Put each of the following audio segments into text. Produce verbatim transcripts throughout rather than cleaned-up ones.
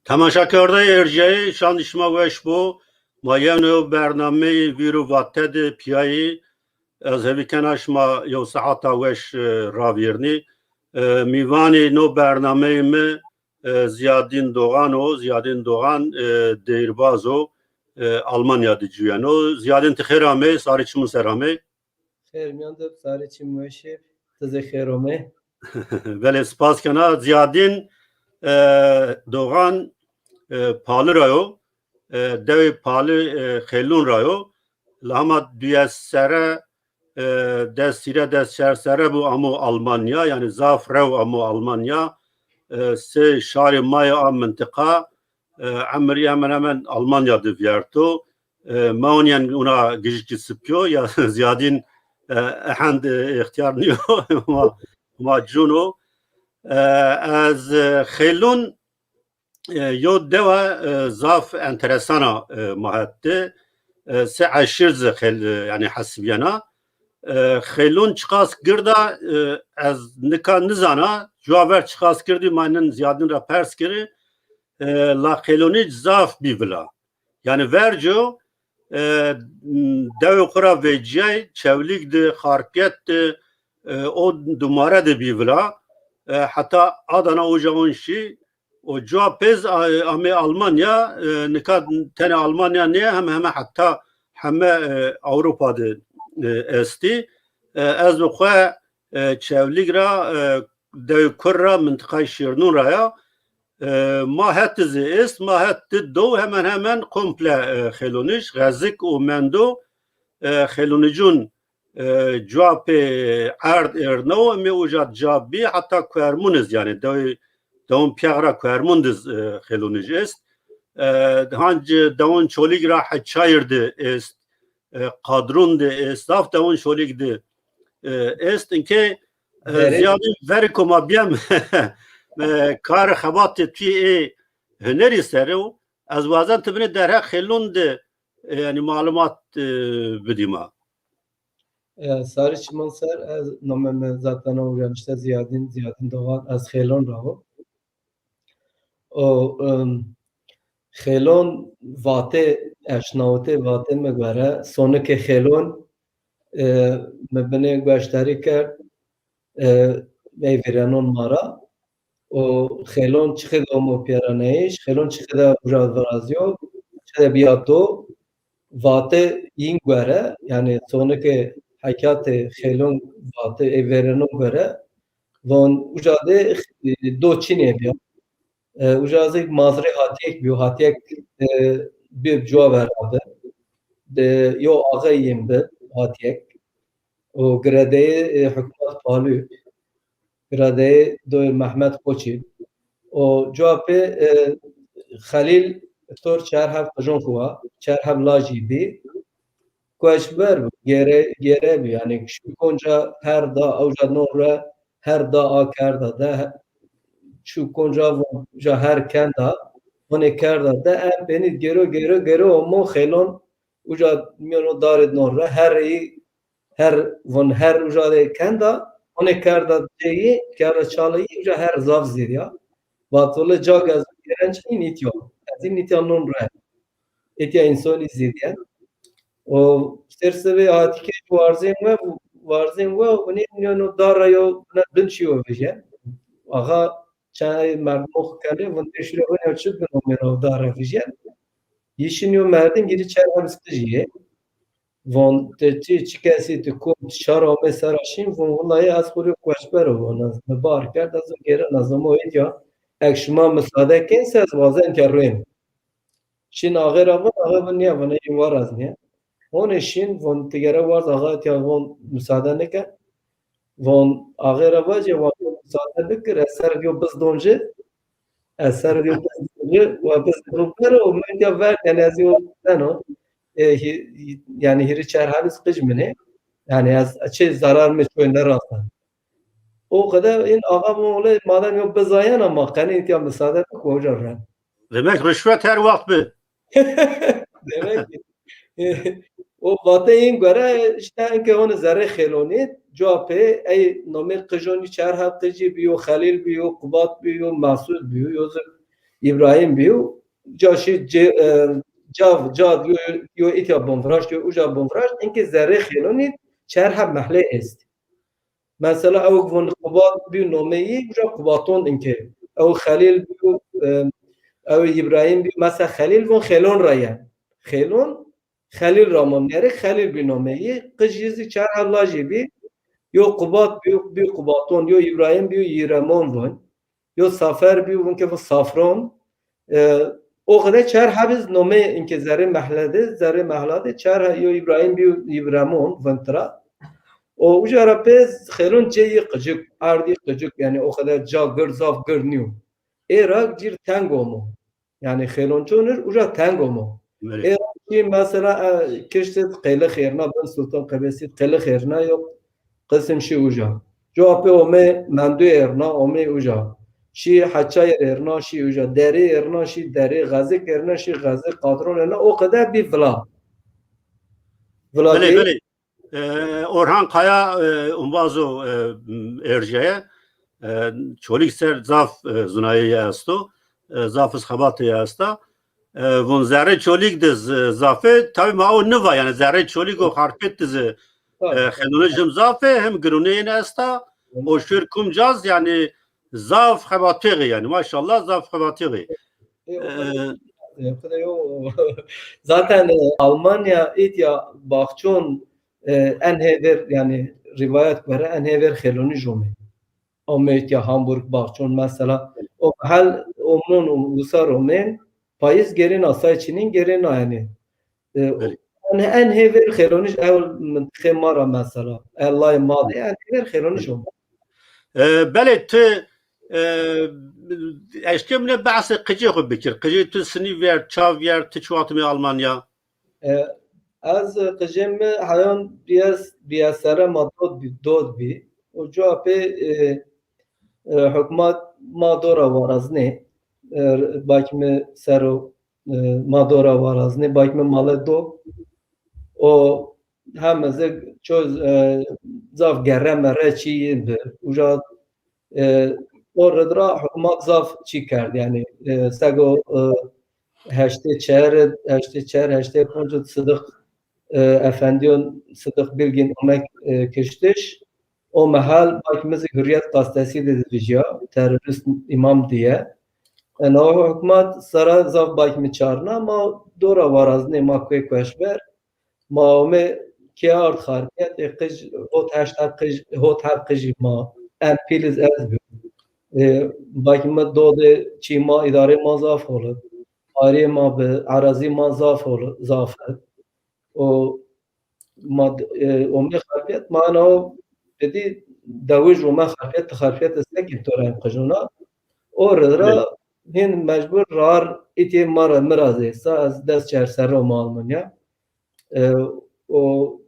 Temaşakerdayê erjayî, şandî şima weş bo. Ma yew new bernameyî Vîr û Vate de pîyayî. Ez hêvî kena şima yew saeta weş, e, ravîrnî. E, mîvanî no bernameyî mi, e, Ziyadîn Doğan o. Ziyadîn Doğan, e, deyîrbaz o. E, Almanya de cuyeno. Ziyadîn, ti xêr amey, sarê çimun ser amey. Xêr mîyan de, sarê çim weş ê. Ti zî xêr omey. Belê, spas kena. Ziyadîn, e, Doğan, e, Pali ra yo. E, dewê Pali, e, Xêlûn ra yo. La hema duyes serre, e, des hîre, des çar serre bû amo Almanya. Yanî zaf rew amo Almanya. E, sey şarê ma yê a mintiqa, e, emrî hemen hemen Almanya de vîyerto. E, ma onîyen ona gijikî sipî yo ya Ziyadîn, e, ehend, e, îxtîyar nîyo. Ma, ma cûn o. E, ez, e, Xêlûn, e, yo dewa, e, zaf enteresan a, e, ma het de. E, se eşîr zî xel-, e, yanî hesibîyena. E, Xêlûn çiqas gird a, e, ez nika nizana, cuwa ver çiqas girdî, ma nin Ziyadîn ra pers kerî. E, la Xêlûnij zaf bî vila. Yanî verco, e, dewê xwu ra vecîyay, Çewlîg de, Xarpêt de, e, o dumare de bî vila. E, heta Adana uca on şî, o cuwa pêz a-, amê Almanya, e, nika tenê Almanya nê, heme heme heta heme, e, Ewropa de, e, estî. E, ez bi xwu, e, Çewlîg ra, e, dewê Kur ra, mintiqayê Şêrnûn ra ya. E, ma het de zî est, ma het de do hemen hemen komple, e, Xêlûnij, Xezik û Mendo, e, Xêlûnijûn, e, cuwa pê erd êrnewo, emê uca ca bî, heta Kuermûn iz, yanî dewê, dewon pîyax ra Kuermûn diz, e, Xêlûnij est. E, hanc dewon Çolîg ra Heçayir de est, e, Qadrûn de est, zaf dewon Çolîg de, e, est. Inkê, e, Ziyadî verî ko ma bîyem, e, kar xebatê tu yê ê hunerî ser o, ez wazen ti binê derheq Xêlûn de, e, yanî malumat, e, bidî ma. E, sarê çiman ser, ez namê mi zaten o uca nişte Ziyadîn, Ziyadîn Doğan, ez Xêlûn ra wo. O, em, Xêlûn Vatê, eşnawitê Vatê mi gore, sonikê Xêlûn, e, mi binê gueştarî kerd, e, ey vîrenon ma ra. O Xêlûn çiqî de omo pîyeraneyîş, Xêlûn çiqî de uca virazîyo, çiqî de bîya do, Vatê yin gore, yanî sonikê hekatê Xêlûn Vatê ê vîrenon gore, von uca de, e, do çinê bîya. E, uca zî mazrê Hatiyek bîyo. Hatiyek, e, bi cuwa vera bi. De, yo axê yin bi Hatiyek. O giredeyê, e, hukmat Palû. Giredeyê doyê Mehmet Koçî. O cuwa pê, e, Xelîl tor çar heb qijon xwu wa, çar heb lajî bî. Koçber bû, gêre, gêre bî. Yanî şu konca her da, ewca non re her da a kerda de, he-, şu konca von, ja her kenda, honê kerda de, em pênî gêro, gêro, gêro omo Xêlûn, uca mîyono darê non re, her ey, her von, her uca de kenda, honê kerda ceyî, kerda çalayî, uca her zaf zêdîya. Vatole ca ez gêrenc nîn îtya. Ez nîtya non re. Êtya însanî zêdîyen. O ser sibê hatîkê warzên we, warzên we, winê nîyeno dara yo, wina bin çîyo vijyen. Axa çay merdimo xo kenê, vindê şîro winê çi bin omêno dara vijyen. Yî şin yo merdim girî çer hem qijî yê. Von ti çi, çi kesî ti kom, ti şar ame sera şin, von wullayî ez xwu rê koçber o, von ez mi bar kerd, ez o gêren, ez omo êtya. Ek şima misade kên se ez wazen ke rên. Şin axê ra vun, axê vun nîya, vun ê war ez nîya. Honê şin, vun ti gere warz, axa tiya vun misade nike. Vun axê ra vacê, wa misade bikir, ez ser yo biz donci. Ez ser yo biz donci, wa biz ro bero, mi tiya ver, yanî ez yo beno. E, hi-, hi-, yanî hîrî çar hebis qij minê. Yanî ez çi zarar mi çoy nerastan. O qede in axa vun wele madem yo bizayena ma qenê tiya misade bik, wa uca ren. Demek rişwet her waxt bi. Demek ki, o vateyên gore işte enke hone zerrê Xêlonî, cuwa pê ey nomê qijonî çar heb qijî bîyo, Xelîl bîyo, Qubat bîyo, Mesûd bîyo, yo zi Îbrahîm bîyo, ca şî ce-, e, cav, cad yo, yo îtya bin viraşt, yo uca bin viraşt, inkê zerrê Xêlonî çer heb mehle est. Mesela ew vun Qubat bîyo nomeyî, uca Qubaton inkê. Ew Xelîl bîyo, e, ew Îbrahîm bîyo, mesela Xelîl vun Xêlon ra yen. Xêlon, Xelîl ra mam nêrê, Xelîl bî nomeyî. Qijî zî çer heb lajî bî. Yo Qubat bî, bî Qubaton, yo Îbrahîm bî, yo Yîremon vun. Yo Safer bî, vun ke vun Safron. E, o qede çer heb iz nomê inkê zerrê mehle de, zerrê mehla de çer he-, yo Îbrahîm bî, yo Yîremon vun tira. O uca ra pê Xêlon cê yî qicik, erd yî qicik, yanî o qede ca gird, zaf gird nîyo. Ê ra cîr teng omo. Yanî Xêlonçonir uca teng omo. Belê. Ê, şî mesela, e, kiştî qêlix êrna, bin Sultan Qebesî qêlix êrna, yo qisim şî uca. Cuwa pê omê Mendû êrna, omê uca. Şî Heçayir êrna, şî uca. Derî êrna, şî derî. Xezik êrna, şî xezik. Qadron êrna, o qede bî vila. Vila Belê, bî. Belê. E, Orhan Kaya, e, umbazo, e, erjeye, e, Çolîg ser zaf, e, zunayê yê esto, e, zaf iz xebatê yê esta. E, vun zerrê Çolîg de z-, zaf ê, tabî ma o niva, yanî zerrê Çolîg û Xarpêt de zi, e, Tabii. Xêlonê jim zaf ê, hem girûnê yin esta, o şûr kumcaz, yanî zaf xebatêxê, yanî maşallah zaf xebatêxê. E, o E, kadar, e, o kadar yo. Zaten, e, Almanya, îtya Baxçon, e, en hêver, yanî rîwayet gore en hêver Xêlonî jomê. Omê îtya Hamburg, Baxçon mesela. O mehel omnon û wisar omên, payîz gêrêna, say çinîn gêrêna yanî. E, Belê. En, en hêver Xêlonî, ew mintiqê ma ra mesela. Ellay ma de en hêver Xêlonî jomê. E, belê ti, e, eşkê min ê behsê qicê xwu bikir. Qicê tu sinî vîyert, ça vîyert, ti çi wext amê Almanya? E, ez qicê mi heyan bîyes, bîyesere ma dod bî, dod bî. O cuwa pê, e, e, hukmat ma dora waraznê. E, bak mi ser o, e, ma dora waraznê, bak mi male do. O hem ez ço, e, zaf gerre merre çî bi. Uca, e, o rid ra hukmat zaf çî kerd. Yanî, e, sego, e, heştê çer, heştê çer, heştê ponc Sidiq, e, Efendîyon, Sidiq Bilgin omek, e, kiştiş. O mehel bak mi zî Hurriyet gazetesî de vijya, terorist îmam diye. E, na hukmat sera zaf bak mi çarna, ma dora waraznê ma kuê kueşber. Ma omê kê ard Xarpêt, ê qij, hot heşt heb qij, hot heb qijî ma, en pîl iz ez bi. E, bak mi dodê çî ma, îdarê ma zaf hol ib. Arê ma bi, erazî ma zaf hol, zaf ib. O ma, e, omê Xarpêt, ma ena o bidî dewij ome Xarpêt, ti Xarpêt iz sekî to ra em qijona. O rid ra Belê. Hîn mecbur rar îtê ma ra, mi ra zê. Sa ez des çer serre ome Almanya. E, o,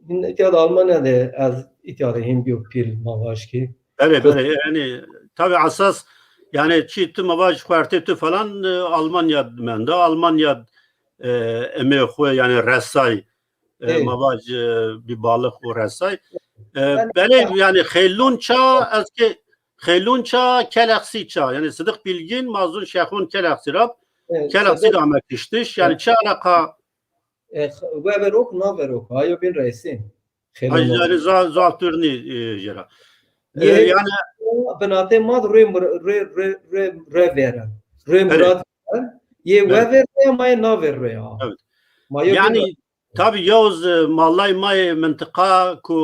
hîn îtya de Almanya de ez îtya de hîn bîyo pîl ma vaj kî. Belê, belê. Yanî, tabî esas, yanî çî tu ma vaj xuertê tu falan, e, Almanya menda. Almanya, e, emê xwu, yanî resay, e, Ê. ma vaj, e, bî balix û resay. E, Yanî, belê, yanî Xêlûn ça, ez kî Xêlûn ça, Kelexsî ça. Yanî Sidiq Bilgin, ma zûn Şexûn Kelexsî ra, Ê, Kelexsî de ame kiştiş. Yanî çi eleqa? E, x-, wever ok, naver ok. Ayo bîn ra esên. Ay, Xêlûn ok. Yanî za-, zaf dûr nî, e, jê ra. E, Yê yanî binatê ma de rê mur-, rê, rê, rê, rê vêren. Rê Belê. Murat vêren. Yê Belê. Wever rê ama yê naver rê ha. Evet. Ma yo Yanî, bîn ra- tabî yew zi, e, mallay ma yê mintiqa ku,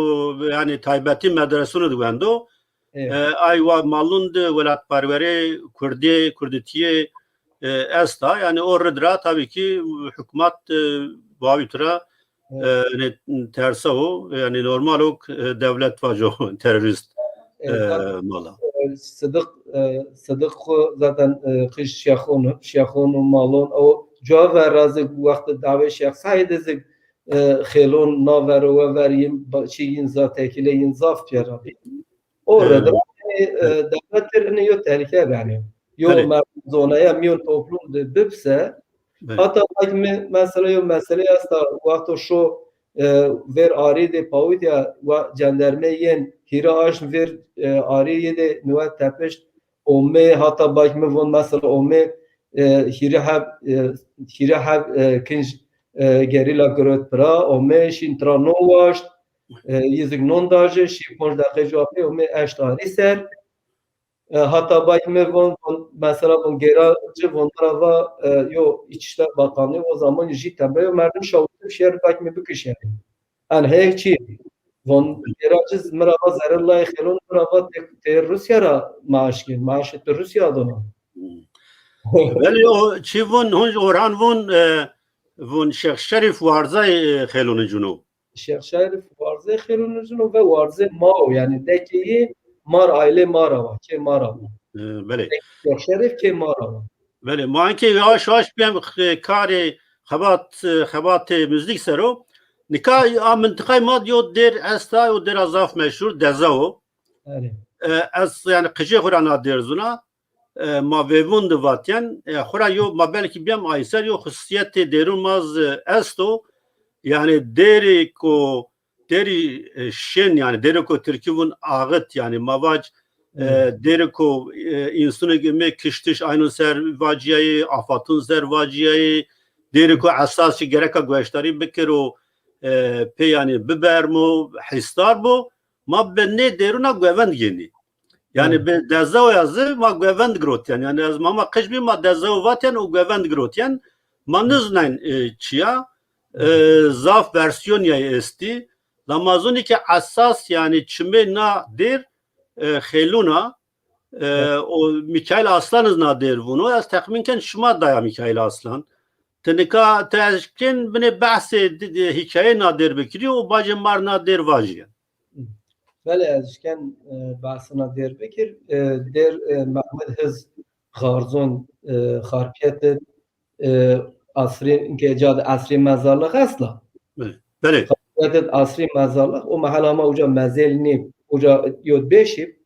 yanî taybetî medresûn de wendo, Evet. E, ay wa malûn de welatperwerê, kurdê, kurdîtîyê, e, esta. Yanî o rid ra tabî kî hukmat, e, bawî tu ra, Evet. e, yanî tersa o, yanî normal o, e, dewlet vaco terorîst, Evet, e, tabii. Mala. E, Sidiq, e, Sidiq xwu zaten, e, qij Şexûn o, Şexûn û malûn o cuwa ver ra zî wextê dawê Şex Seîd de zî, e, Xêlûn naver û wever yin, ba-, çî yin za, tekîlê yin zaf pîya ra bî. O Evet. Rid ra, e, Evet. Dewlet kir inê yo tehlîke benê. Yo Belê. Merdim zonaya mîyon toplum de bibse, Evet. Hata bak mi, mesela yo mesele esta, wexto şo, e, ver arê de pawitya, wa cenderme yên hîrê aşm ver, e, arê yê de niwe tepişt, omê, hata bak mi von mesela omê, e, hîrê heb, e, hîrê heb, e, kinc, e, gerîla girot pira, ome şîn tira non waşt, e, yî zik non daje, şî ponc deqe cuwa pê, ome eşt arî ser. E, hata bay mi von, von, mesela von gêra ci von mi ra va, e, yo İçişler Bakanlığı o zaman jî tebe yo, merdim şawitib şer bay mi bikişer. En heyek çi? Von gêra ci mi ra va zerrê lay xelon mi ra va te, te Rusya ra maaş gên, maaş tu Rusya dona. Belê o çi von, hunc Orhan von, e, von Şêx Şerîf warzay, e, xelonê cuno. Şêx Şerîf warzê xêlûnûzûn o ve warzê ma o. Yanî dekê yê ma ra, ailê ma ra wa, kê ma ra wa. E, belê. Şêx Şerîf kê ma ra wa. Belê, ma enkê yavaş yavaş bêm, e, karê xebat, e, xebatê muzîk ser o. Nika a mintiqay ma yo dêr esta, o dêra zaf meşhur, Deza o. Belê. E, ez yanî qijê xwu ra na dêr zûna. E, ma vêvûn di vatîyen, e, xwura yo, ma belkî bîyem ayser yo xusûsîyetê dêrûn ma zi esto. Yanî dêrê ko, dêrî, e, şên, yanî dêrê ko tirkî vûn axit, yanî ma vac, e, dêrê ko, e, însanê ke mê kiştiş ayno ser vacîyayê, afatûn ser vacîyayê, dêrê ko esas çi gereka gueştarî bikir û, e, pê yanî bibermo, hîsdar bo, ma bi nê dêrûna guevend gênî. Yanî bi Dezawaya zi ma guevend girotîyen. Yanî ez ma, ma qij bî ma Dezawa vatîyen û guevend girotîyen. Ma nizûnayn, e, çi ya. E, zaf versiyonîyay estî. La ma zûnî ke esas yanî çimê na dêr, e, xêlûn a. E, o Mîkaîl Aslan iz na dêr vûno. Ez texmîn ken şima daya Mîkaîl Aslan. Ti nika, ti ez kên binê behsê di, di, hîkayeyê na dêr bikirî û bacê ma rê na dêr vajîye. Belê, ez şken, e, behsê na dêr bikir. E, dêr, e, Mehmed Hiz Xarzon, e, Xarpiyet de, e, asrî, ke ca de asrî mezarlix est la. Belê. Belê. Xarpiyet de asrî mezarlix, o mehela ma uca mezel nî, uca yod beşî,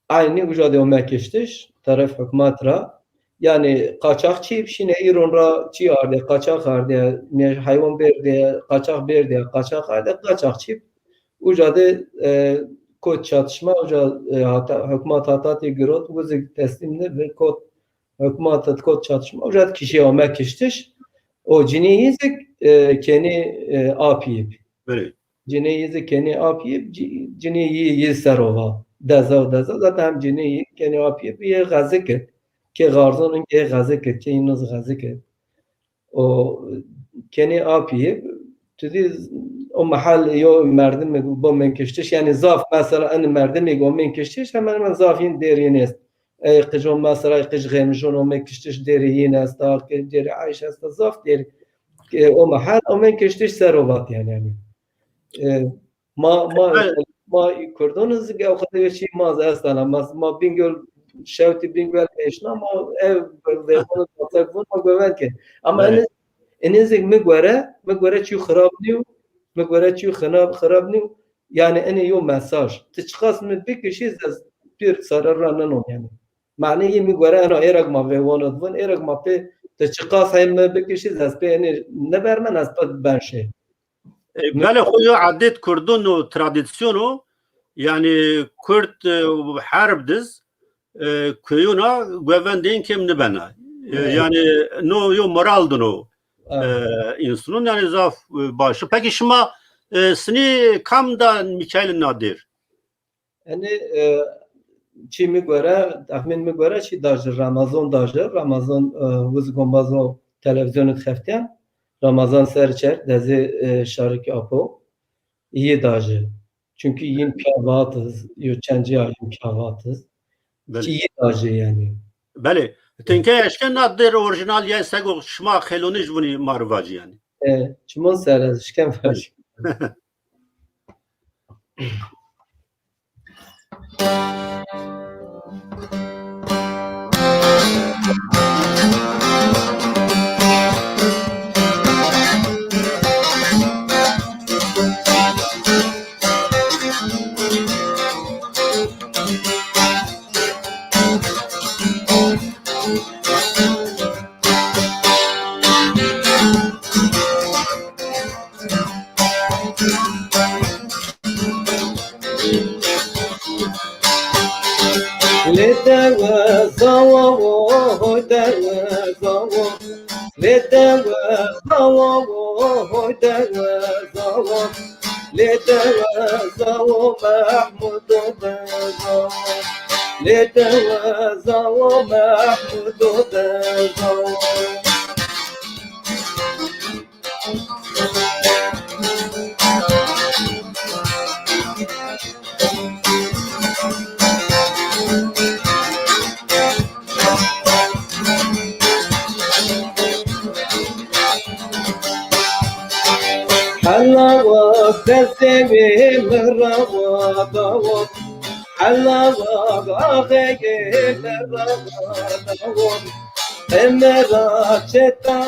aynî uca de ome kiştiş, teref hukmat ra. Yanî qaçaxçî şîne îron ra çî ardê, qaçax ardê, ne heywan berdê, qaçax berdê, qaçax ardê, qaçaxçî. Uca de, e, kot çatışma, uca, e, hata, hukmat hatatî girot, wizik teslîm de ve kot, hukmat kot çatışma, uca de kişî ome kiştiş. O cinî yî zik, e, kenî, e, apî yî. Belê. Cinê yî zi kenê apî yê, ci-, cinê yî, yî ser o va. Deza û deza, zaten hem cinê yî kenê apî yê, yê xezik id. Kê Xarzon in kê xezik id, kê yîn iz xezik id. O kenê apî yê, tu dî o mehel yo merdimê bo mên kiştiş, yanî zaf mesela in merdimê go mên kiştiş, hemen hemen zaf yîn dêr yîn est. Ey qijon mesela, ey qij Xêmijon o mên kiştiş dêrê yîn esta, dêrê Eyş esta, zaf dêr, e, o mehel o mên kiştiş ser o vat yanî, yanî. E, ma, ma, ma Kurdon zi ge o kadar çî ma zi estana. Ma, ma Bingöl, şewtî Bingöl eşna, ma ev vermanı zaten vun ma govend ke. Ama ene, ene zi mi gore, mi gore çî xirab niyo, mi gore çî xirab, xirab niyo. Yanî ene yo mesaj. Ti çiqas mi bikişî, ez pir sarar ra nenon yanî. Manê yî mi gore eno êrek ma vêwano divin, êrek ma pê ti çiqas hem mi bikişî, ez pê enê nibermen, ez pê ben şey. E, belê xo yo edet kurdun û tradisyon o. Yanî kurd, e, herb diz, e, köyuna govendên kêm nibena. E, yanî no yo moral dino, e, însanun, yanî zaf, e, baş. Peki şima, e, sinî kam da Mîkaîl Nadir? Enê, e, çî mi gore, texmîn mi gore çî dajir, Ramazan dajir. Ramazan, e, wiz gombazo televîzyonê xeftîyen. Ramazan ser çer, dezê, e, Şarikî Apo. Yî dajir. Çunkî yîn pîya vat iz, yo çend cî a yîn pîya vat iz. Belê. Çî yî dajir yanî. Belê. Ti ke eşken na dêr orîjînal ya sego şima xêlonij vunî ma rê vacî yanî. E, çimon ser ez şken vacî. Lê dewe Zawo, hoy dewe zawo, lê dewe zawo, hoy dewe zawo, lê dewe zawo Mehmûdo de zawo, lê dewe zawo Mehmûdo de zawo. Hela wa destê wê mi ra wa dawo. Hela wa axeyê mi ra wa dawo. Qemera çeta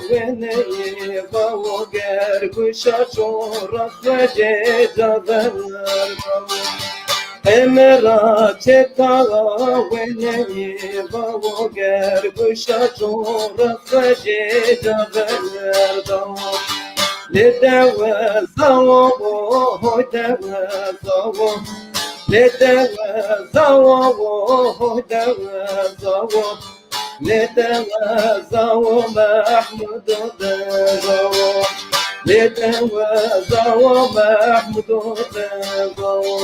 weneyê vawo, ger guşa çoras vecê caver vawo. Qemera çeta weneyê vawo, ger guşa çoras vecê caver vawo. Lê dewe zawo, hoy dewe zawo. Lê dewe zawo, hoy dewe zawo. Lê dewe zawo Mehmûdo de zawo. Lê dewe zawo Mehmûdo de zawo.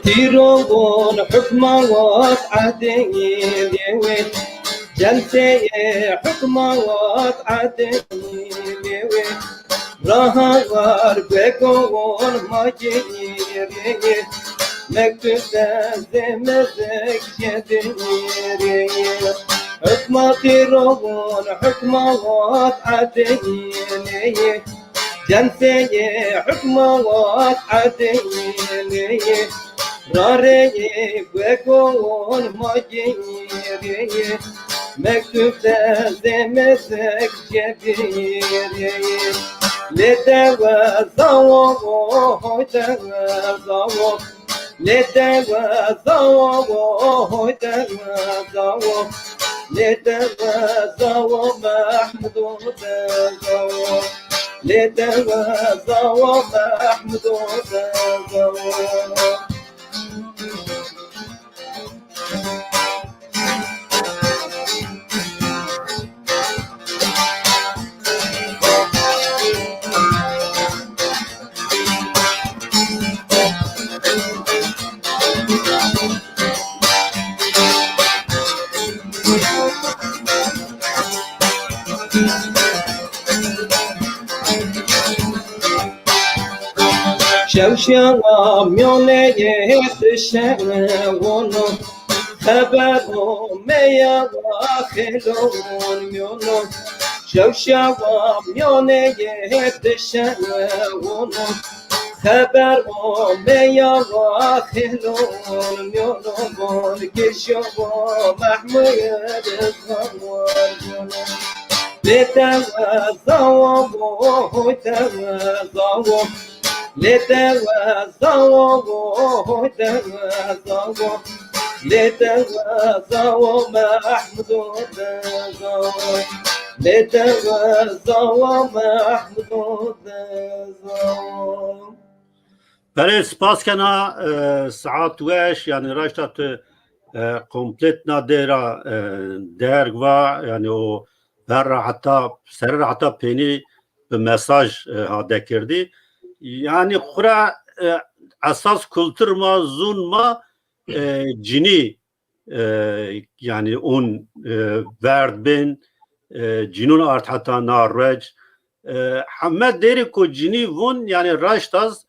Pîrogon hukma wat edê lê wê, censeyê hukma wat edê lê wê. Raha war begogon ma gêrê, mektub de zê mezek jê dêrê. Hukma pîrogon hukma wat edê lê, censeyê hukma wat edê lê. Rareyê begogon ma gêrê, mektub de zê mezek jê bêrê. Lê dewe zawo, hoy dewe zawo. Lê dewe zawo, hoy dewe zawo. Lê dewe zawo Mehmûdo de zawo. Lê dewe zawo Mehmûdo de zawo. Şewşewa mîyonê yê dişewono, xeber omeya wa xêlon mîyono. Şewşewa mîyonê yê dişewono, xeber omeya wa xêlon mîyono. Von ke şewa Mehmûd zan war mîyono. Lê dewe zawo, hoy dewe zawo. Lê dewe zawo, hoy dewe zawo. Lê dewe zawo Mehmûdo de zawo. Lê dewe zawo Mehmûdo de zawo. Belê, spas kena, e, saet weş, yanî raşta tu, e, komplet na dê ra, e, derg va, yanî o ver ra heta, serî ra heta peynî bi mesaj, e, ha dekerdî. Yanî xura, e, esas kultur ma, zûn ma, e, cinî, e, yanî un, e, verd bên, e, cinûn ard heta na ruec. E, heme dêrê ku cinî vûn, yanî raşt az,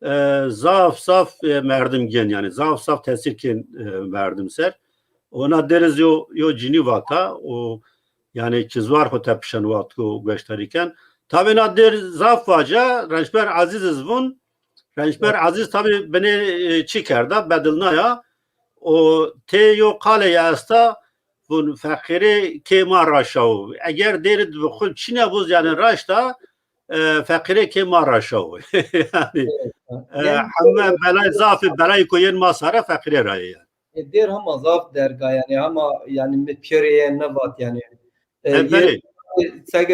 e, zaf zaf, e, merdim gên, yanî zaf zaf tesîr kên, e, merdim ser. Ona dêr iz yo, yo cinî vata, o, yanî ki zwar xo tepişen waxt ku gueştarî ken. Tabî na dêr zaf vaca, Rençber Ezîz iz vûn. Rençber Ezîz tabî binê, e, çi kerda, bedilnaya. O tê yo qalê ya esta, vun feqîrê kê ma raşawo. Eger dêrî di bi xwu çîne buz, yanî raşta, e, feqîrê kê ma raşawo. Yanî, e, heme belay zafî, belayê ku yên ma sare feqîrê ra yê yanî. E, dêr hema zaf derga yanî, hema yanî mi pîyorê yê nivat yanî. E, e, belê. Seg,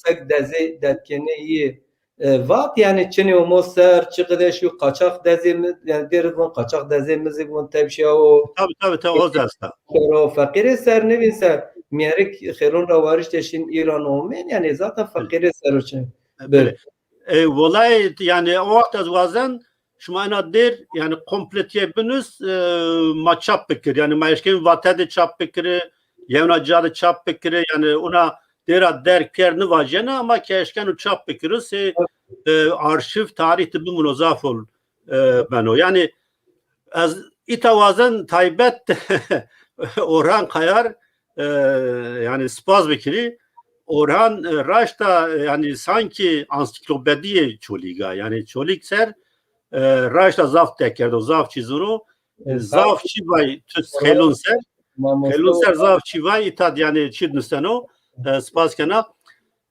seg dezê, dedkênê yî, e, vat yanî çinê omo ser, çi qide şu qaçax dezê mi, yanî dêr vun qaçax dezê mi zî vun tepşiya o. Tabi, tabi, tabi, o esta. Kero feqîrê ser nivîn ser, mîyerik xêlon ra warişte şin Îran omên, yanî zaten feqîrê ser o çin. E, belê. E, welay, yanî o wext ez wazen, şima ena dêr, yanî komple tîye binus, e, ma çap bikir. Yanî ma eşkên vate de çap bikiri, yewna ca de çap bikiri. Yanî ona dêra derg pîyer nivajyena, ama ke eşkeno çap bikiri, sê, e, arşîv, tarîh de bimûno, zaf ol, e, beno. Yanî ez îta wazen taybet Orhan Kayar, e, yanî spas bikirî. Orhan, e, raşta, e, yanî sankî ansîklopedîyê Çolîg a. Yanî Çolîg ser, e, raşta zaf tekerdo, zaf çî zûno, e, zaf çî vay tu xêlon ser. Xêlon ser zaf çî vay, îta de yanî çî nuseno, e, spas kena.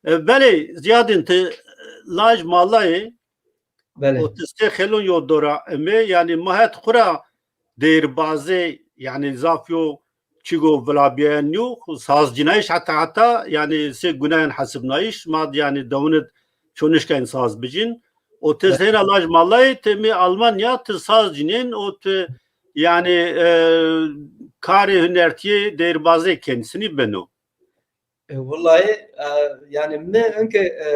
E, belê, Ziyadîn, ti laj malayê, Belê. O ti sê xêlon yo dora eme, yanî ma het xwu ra dêrbazê, yanî zaf yo çîgo vilabîyayen nîyo, sazcînayîş heta heta, yanî sê guneyan hesibnayîş, ma yanî dewine çonişkayên saz bicîn. O ti hêna laj malayê, ti mi Almanya, ti saz cînên, o ti yanî, e, karê hunertîyê dêrbazê kendisini beno. E, wullayî, e, yanî mi inke, e,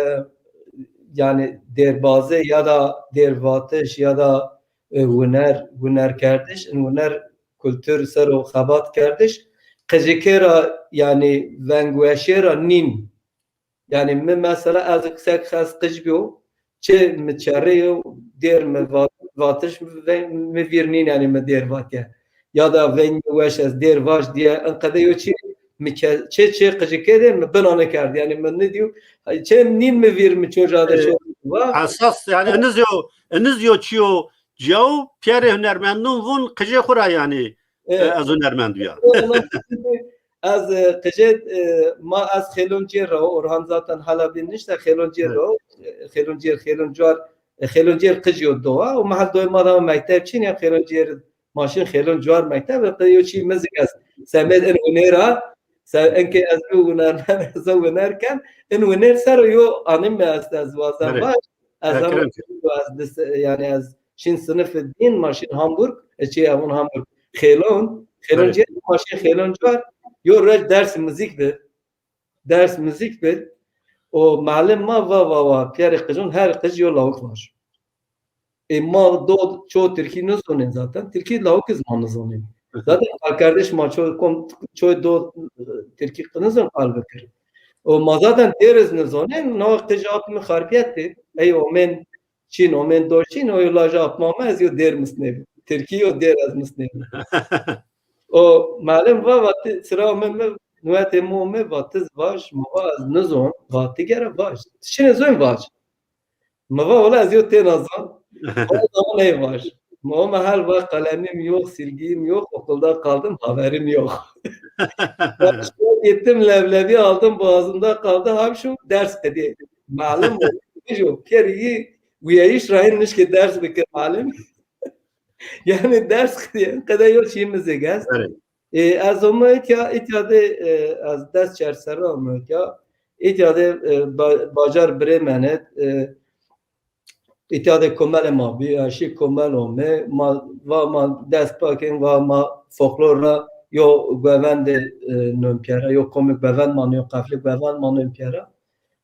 yanî dêrbazê ya da dêrvatiş ya da, e, winer, winerkerdiş, in winer kultur ser o xebat kerdiş, qicikê ra, yanî vengweşê ra nîn. Yanî mi mesela ez sek xes qic bîyo, çi mi çerrê yo, dêr mi va-, vatiş mi ve-, mi vîr nîn, yanî mi dêr vatiye. Ya da veng mi weş ez dêr vaj diye, in qede yo çî mi ke-, çê çê qicikê de mi bina nêkerd. Yanî mi nidîyo, çê nîn mi vîr mi çoca de şo va. Esas yanî iniz yo, iniz yo çîyo ciyaw, pîyerê hunermendûn vûn qicê xwu ra yanî, e, ez hunermend bîya. Ez, e, qicê, e, ma ez xêlon cêr ra, Orhan zaten hala bîn nişte, xêlon cêr ra, e, xêlon cêr, xêlon cuar, e, xêlon cêr qicî yo dowa, û ma hel doyê ma da mekteb çin ya, xêlon cêr ma şin xêlon cuar mekteb, e, yo çî mi zî ez semed in winêr ra, se-, inkê ez bî winermen, ez winer ken, in winêr ser o yo anî mi est, ez wazen vaj, ez hem, ez dis-, yanî ez şin sinifê dîn, ma şin Hamburg, e, çi evun Hamburg. Xêlon, xêlon cêr, ma şin xêlon cuar, yo roj ders muzîk bi. Ders muzîk bi. O malim ma va, va, va, pîyerê qicon, her qic yo lawik vaj. E, ma do ço tirkî nizonên zaten. Tirkî lawik iz ma nizonên. Zaten qalkerdiş ma ço kom, ço do, e, tirkî nizon qal bikir. O ma zaten dêr iz nizonên, no qic ap mi xarbiyet bi. Ey omên Çin, omên do Çin, o yo laja apmame ez yo dêr misnêbî. Tirkî yo dêr ez misnêbî. O malim va, va ti sira ome mi, nuetê mi ome, va ti vaj, mi va ez nizon, va ti gere vaj. Ti şine zon vaj. Mi va wela ez yo têna zon. O zaman ey vaj. Mi ome hel va kalemim yok, silgim yok, okulda kaldım, haberim yok. Gittim leblebi aldım, boğazımda kaldı, hapşu ders qedî. Malim o, bijo, pêrî wîyayîş ra hên nişkê ders bikir malim. Yanî ders qedî, qede yo çî mi zî gest. E, ez ome îtya, îtya de, e, ez des çer serre ome îtya. Îtya de, e, ba-, bacar Bremen id, e, îtya de komelê ma bî, ez şî komel ome, ma, va ma dest pakên, va ma folklor ra yo guevendê, e, non pîyera, yo komê guevend ma, yo qeflê guevend ma non pîyera.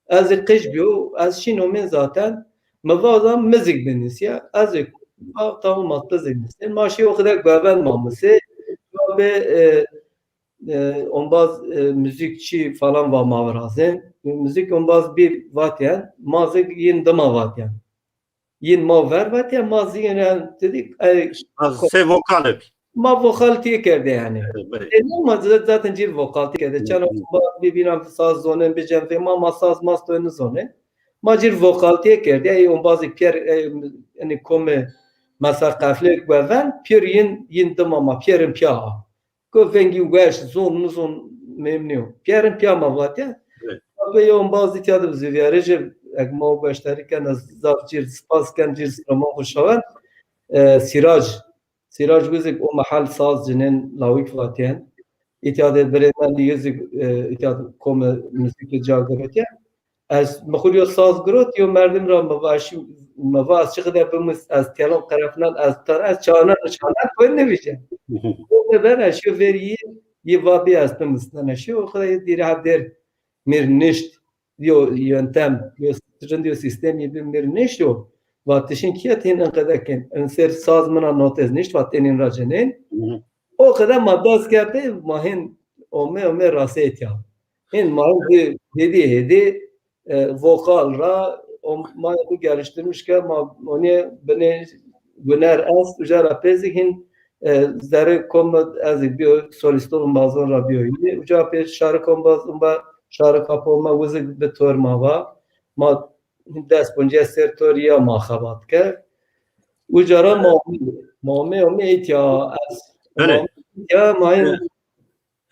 Ez zî qij bîyo, ez şîn omên zaten, mi va zan muzîk binusîya, ez zî va tamam ma ti zî nusên. Ma şî o qide guevend ma musê, va bi, e, e, ombaz, e, muzîkçî falan va ma virazên. Muzîk ombaz bî vatyen, ma zî yin dima vatyen. Yin ma ver vatyen, ma zî yin dedik, e, sê vokal bî. Ma vokaltîye kerde yanî. Evet, evet. E, ma zaten cîr vokaltîye kerde. Çend ombaz bî bînan saz zonên, bi cem vê ma, ma saz maz toy nizonên. Ma cîr vokaltîye kerde. Ey ombazî pîyer, e, yanî komê mesela qeflê guevend, pîyer yin, yin dima ma, pîyerin pîya ha. Go vengî weş, zon, nizon, muhîm nîyo. Pîyerin pîya ma vatîye. Evet. Tabi yo embaz îtya de bi zî vîyarê jî, ek ma o gueştarî kena, zaf cîr spas ken, cîr siroma xo şawen. E, Sîrac. Sîrac Guzik o mehel saz cinên lawik vatîyen. Îtya de birê mendî Guzik, e, îtya de kome muzîkê ca girotîye. Ez mi xwu yo saz girot, yo merdim ra mi va, şî, mi va, ez çi qede bimus, ez telon qerefinan, ez tar, ez çanan, çanan xwu nivîje. Xwu ber, ez şîyo ver yî, yî va bî ez bimus. Nana şîyo, o qede dîre heb der mir nişt, yo yöntem, yo rind, yo sîstem yî bi mir nişt yo. Va ti şin kîye, ti hîn in qede kin. In ser saz mina notez nişt, va tenîn ra cenên. O qede ma dest kerde, ma hîn ome, ome rasê tîya. Hîn ma hîn zî hêdî hêdî, e, vokal ra, o, ma xwu geliştirmiş ke ma onê binê guner est, uca ra pê zî hîn, e, zerrê kom ez zî bîyo, solîston embazon ra bîyo. Yî uca pê şarikon embaz, umba şarika po ma Guzik bi tor ma va. Ma des poncîya ser tor ya ma xebat kerd. Uca ra ma, ma ome, ome îtya ez. Belê. Ma ome îtya, ma hîn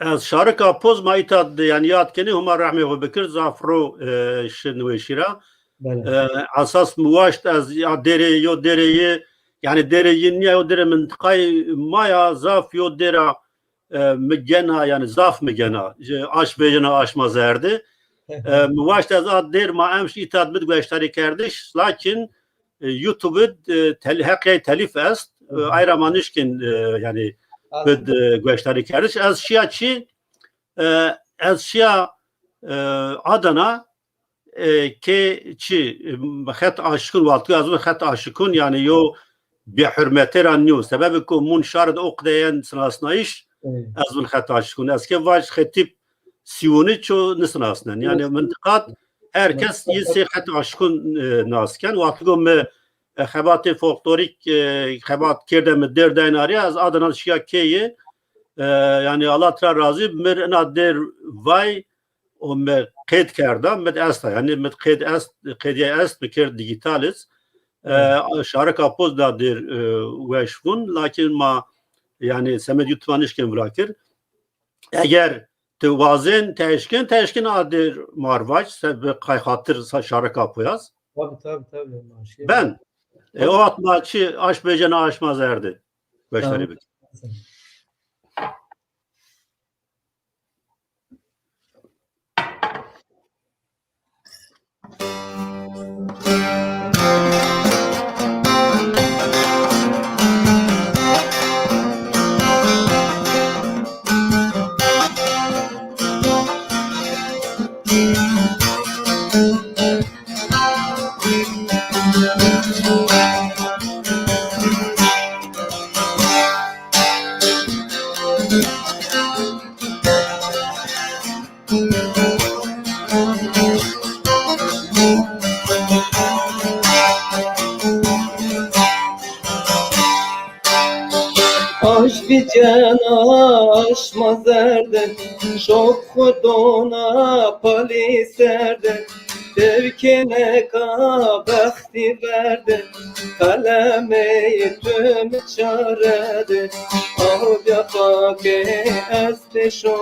Ez şarika poz ma îta de, yanî yad kenî, Homa rehmê xo bikir, zaf ro, e, şi niweşî ra. Belê. E, esas mi waşt ez ya dêrê, yo dêrê yê, yanî dêrê yê nîya, yo dêrê mintiqayê ma ya, zaf yo dêra, e, mi gena, yanî zaf mi gena. Ji aşm vejena aşma zerde. E, mi waşt ez a dêr ma emş îta de bid gueştarî kerdiş, lakin e, YouTube de, e, tel-, heqîyayê telîf est, e, ay ra ma nişkên, e, yanî bid, e, gueşdarî kerdiş. Ez şiya çi, e, ez şiya, e, Adana, e, ke çi, e, xet aşikun, wexto ez vun xet aşikun, yanî yo bêhurmetê ra nîyo. Sebebê ku mûn şar de o qede yen sinasnayîş, ez vun xet aşikun. Ez ke vaj xetîb sîwunî ço nisinasnen. Yanî mintiqat her kes yê sê xet aşikun, e, nas ken. Wexto go mi, e, xebatê folklorîk, e, xebat kerde mi dêr dayn arîya, ez Adana şiya keye, e, yanî Allah tira razî, mir ina dêr vay û mi qeyd kerda, mi de esta, yanî mi de qeyd est, qeydîye est, mi kerd dîgîtal iz. E, şarika poz da dêr, e, weş vun, lakin ma, yanî semed YouTube nişkên vira kir. Eger ti wazên, ti eşkên, ti eşkên a dêr mar vac, se bi qayxatir sa şarika poyaz. Tabii, tabii, tabii. Ben. E, o hat ma çi aşm vejena aşma zerde. Beşdarî bik. Aşk bicen aşma zerde, şok xudona palî serde, tevkêne ka bextî verde, qelemê tu mi çare de, aw bîya pakê ez pêşo.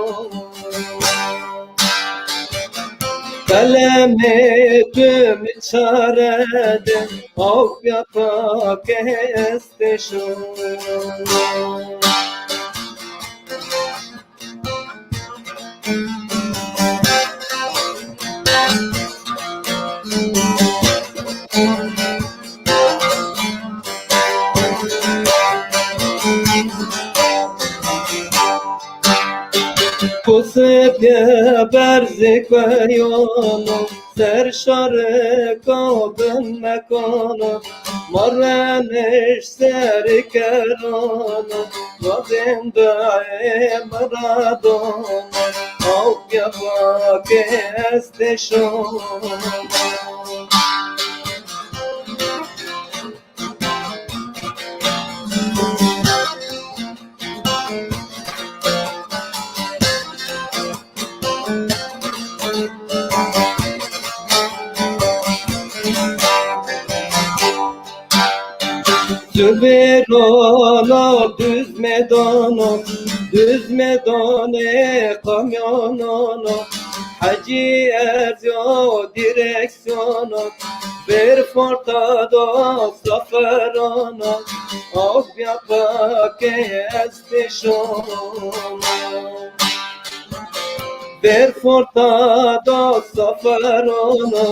Qelemê tu mi çare de, aw bîya pakê ez pêşo. Pusê pê berzê kueyono, ser şarika bin mekano, ma remiş serê kerano, ma zindayê miradono, aw bîya pakê ez pêşo. Zubêrono duz mêdono, Düzme done kamyonono, Hacı Erzo direksiyono, ver forta do saferono, of ya pake estişono. Ver forta do saferono,